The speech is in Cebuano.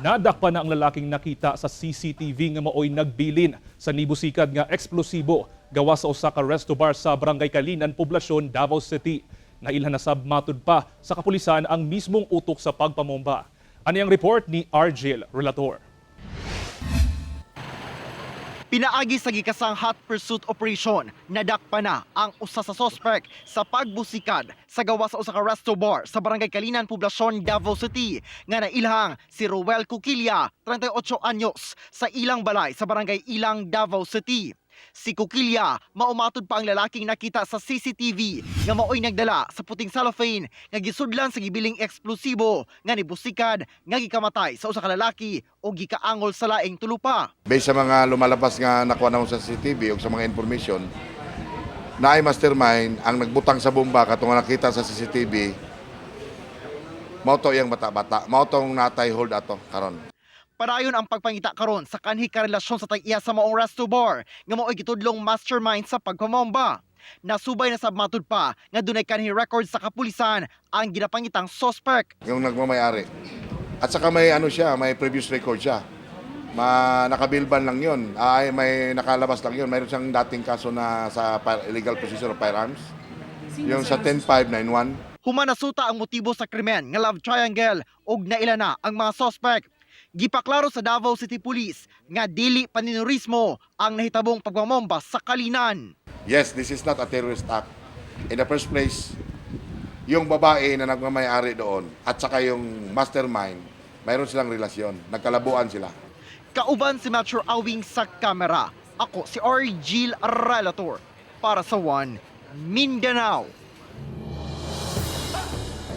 Nadakpan na ang lalaking nakita sa CCTV nga maoy nagbilin sa nibusikad nga eksplosibo gawa sa usa ka resto bar sa Barangay Calinan, Poblacion, Davao City. Nailhan na sab matud pa sa kapulisan ang mismong utok sa pagpamomba. Ani ang report ni Argel Relator. Pinaagi sa gikasang hot pursuit operation, nadakpa na ang usa sa suspect sa pagbusikad sa gawa sa usa ka resto bar sa Barangay Calinan, Poblacion, Davao City nga nailhang si Ruel Cuquilla, 38 anyos, sa ilang balay sa Barangay Ilang, Davao City. Si Cuquilla, maumatod pa ang lalaking nakita sa CCTV nga maoy nagdala sa puting cellophane nga gisudlan sa gibiling eksplosibo nga nibusikad nga gikamatay sa usa ka lalaki o gikaangol sa laing tulupa. Based sa mga lumalabas nga nakuha namo sa CCTV o sa mga information, naay mastermind ang nagbutang sa bomba katong nakita sa CCTV, mao to iyang bata-bata, mao tong natay hold ato karon. Padayon ang pagpangita karon sa kanhi karelasyon sa tag-iya sa maong resto bar nga mao'y gitudlong mastermind sa pagpamomba. Nasubay na sab matud pa nga dunay kanhi record sa kapulisan ang ginapangitang suspect. Yung nagmamayari. At saka may ano siya, may previous record siya. Naka-bail bond lang yun. Ay, may nakalabas lang yun. Mayroon siyang dating kaso na sa illegal possession of firearms. Yung sa 10591. Human nasuta ang motibo sa krimen nga love triangle ug naila na ang mga suspect. Gipaklaro sa Davao City Police nga dili paninorismo ang nahitabong pagmamomba sa Calinan. Yes, this is not a terrorist act. In the first place, yung babae na nagmamayari doon at saka yung mastermind, mayroon silang relasyon. Nagkalabuan sila. Kauban si Metro Awing sa kamera. Ako si Argil Relator para sa One Mindanao.